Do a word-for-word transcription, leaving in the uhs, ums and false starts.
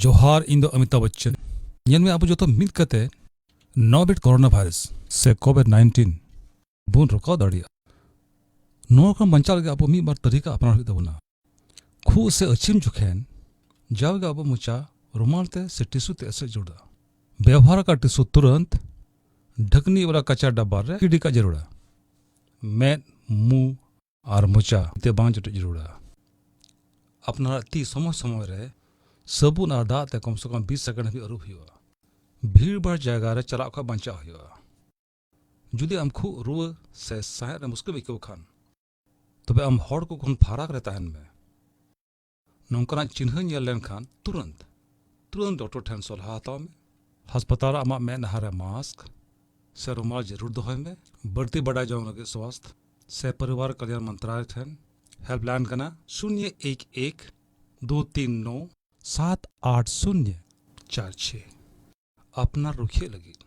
ᱡᱚᱦᱟᱨ, ᱤᱧ ᱫᱚ ᱚᱢᱤᱛᱟᱵᱷ ᱵᱚᱪᱪᱚᱱ᱾ ᱧᱮᱞ ᱢᱮ, ᱟᱵᱚ ᱡᱚᱛᱚ ᱢᱤᱫ ᱠᱟᱛᱮ ᱱᱚᱵᱮᱴ ᱠᱚᱨᱳᱱᱟ ᱵᱷᱟᱭᱨᱟᱥ ᱥᱮ ᱠᱳᱵᱷᱤᱰ ᱱᱟᱭᱤᱱᱴᱤᱱ ᱵᱚᱱ ᱨᱚᱠᱟᱣ ᱫᱟᱲᱮᱭᱟᱜᱼᱟ᱾ ᱱᱚᱣᱟ ᱠᱷᱚᱱ ᱵᱟᱧᱪᱟᱣ ᱞᱟᱹᱜᱤᱫ ᱟᱵᱚ ᱢᱤᱫ ᱵᱟᱨ ᱛᱟᱹᱨᱤᱠᱟ ᱟᱯᱱᱟᱨ ᱦᱩᱭᱩᱜ ᱛᱟᱵᱚᱱᱟ᱾ ᱠᱷᱩᱜ ᱥᱮ ᱟᱹᱪᱷᱤᱢ ᱡᱚᱠᱷᱮᱱ ᱡᱟᱣᱜᱮ ᱟᱵᱚ ᱢᱚᱪᱟ ᱨᱩᱢᱟᱞ ᱛᱮ ᱥᱮ ᱴᱤᱥᱩ ᱛᱮ ᱮᱥᱮᱫ ᱡᱟᱹᱨᱩᱲᱟ᱾ ᱵᱮᱣᱦᱟᱨ ᱟᱠᱟᱫ ᱴᱤᱥᱩ ᱛᱩᱨᱟᱹᱱᱛ ᱰᱷᱟᱹᱠᱱᱤ ᱵᱟᱞᱟ ᱠᱟᱪᱟ ᱰᱟᱵᱵᱟ ᱨᱮ ᱜᱤᱰᱤ ᱠᱟᱜ ᱡᱟᱹᱨᱩᱲᱟ᱾ ᱢᱮᱫ, ᱢᱩ ᱟᱨ ᱢᱚᱪᱟ ᱛᱮ ᱵᱟᱝ ᱡᱚᱴᱮᱫ ᱡᱟᱹᱨᱩᱲᱟ᱾ ᱟᱯᱱᱟᱨᱟᱜ ᱛᱤ ᱥᱚᱢᱚᱭ ᱥᱚᱢᱚᱭ ᱨᱮ ᱥᱟᱵᱩᱱ ᱟᱨ ᱫᱟᱜ ᱛᱮ ᱠᱚᱢ ᱥᱮ ᱠᱚᱢ ᱵᱤᱥ ᱥᱮᱠᱮᱱᱰ ᱦᱟᱹᱵᱤᱡ ᱟᱹᱨᱩᱵ ᱦᱩᱭᱩᱜᱼᱟ᱾ ᱵᱷᱤᱲ ᱵᱷᱟᱲ ᱡᱟᱭᱜᱟ ᱨᱮ ᱪᱟᱞᱟᱜ ᱠᱷᱚᱱ ᱵᱟᱧᱪᱟᱜ ᱦᱩᱭᱩᱜᱼᱟ᱾ ᱡᱩᱫᱤ ᱟᱢ ᱠᱷᱩᱜ, ᱨᱩᱣᱟᱹ ᱥᱮ ᱥᱟᱦᱮᱫ ᱨᱮ ᱢᱩᱥᱠᱤᱞ ᱮᱢ ᱟᱹᱭᱠᱟᱹᱣ ᱠᱷᱟᱱ, ᱛᱚᱵᱮ ᱟᱢ ᱦᱚᱲ ᱠᱚ ᱠᱷᱚᱱ ᱯᱷᱟᱨᱟᱠ ᱨᱮ ᱛᱟᱦᱮᱱ ᱢᱮ᱾ ᱱᱚᱝᱠᱟᱱᱟᱜ ᱪᱤᱱᱦᱟᱹ ᱧᱮᱞ ᱞᱮᱱᱠᱷᱟᱱ ᱛᱩᱨᱟᱹᱱᱛ, ᱛᱩᱨᱟᱹᱱᱛ ᱰᱚᱠᱴᱚᱨ ᱴᱷᱮᱱ ᱥᱚᱞᱦᱟ ᱦᱟᱛᱟᱣ ᱢᱮ᱾ ᱦᱟᱥᱯᱟᱛᱟᱞ ᱨᱮ ᱟᱢᱟᱜ ᱢᱮᱫᱦᱟ ᱨᱮ ᱢᱟᱥᱠ ᱥᱮ ᱨᱩᱢᱟᱞ ᱡᱟᱹᱨᱩᱲ ᱫᱚᱦᱚᱭ ᱢᱮ᱾ ᱵᱟᱹᱲᱛᱤ ᱵᱟᱰᱟᱭ ᱡᱚᱝ ᱞᱟᱹᱜᱤᱫ ᱥᱣᱟᱥᱛᱷ ᱥᱮ ᱯᱚᱨᱤᱵᱟᱨ ᱠᱟᱞᱭᱟᱱ ᱢᱚᱱᱛᱨᱟᱞᱚᱭ ᱴᱷᱮᱱ ᱦᱮᱞᱯᱞᱟᱭᱤᱱ ᱠᱟᱱᱟ ᱥᱩᱱᱭᱚ ᱮᱠ ᱮᱠ ᱫᱩ ᱛᱤᱱ ᱱᱚ ᱥᱟᱛ ᱟᱴ ᱥᱩᱱᱭᱚ ᱪᱟᱨ ᱪᱷᱮ᱾ ᱟᱯᱱᱟᱨ ᱨᱩᱠᱷᱤᱭᱟᱹ ᱞᱟᱹᱜᱤᱫ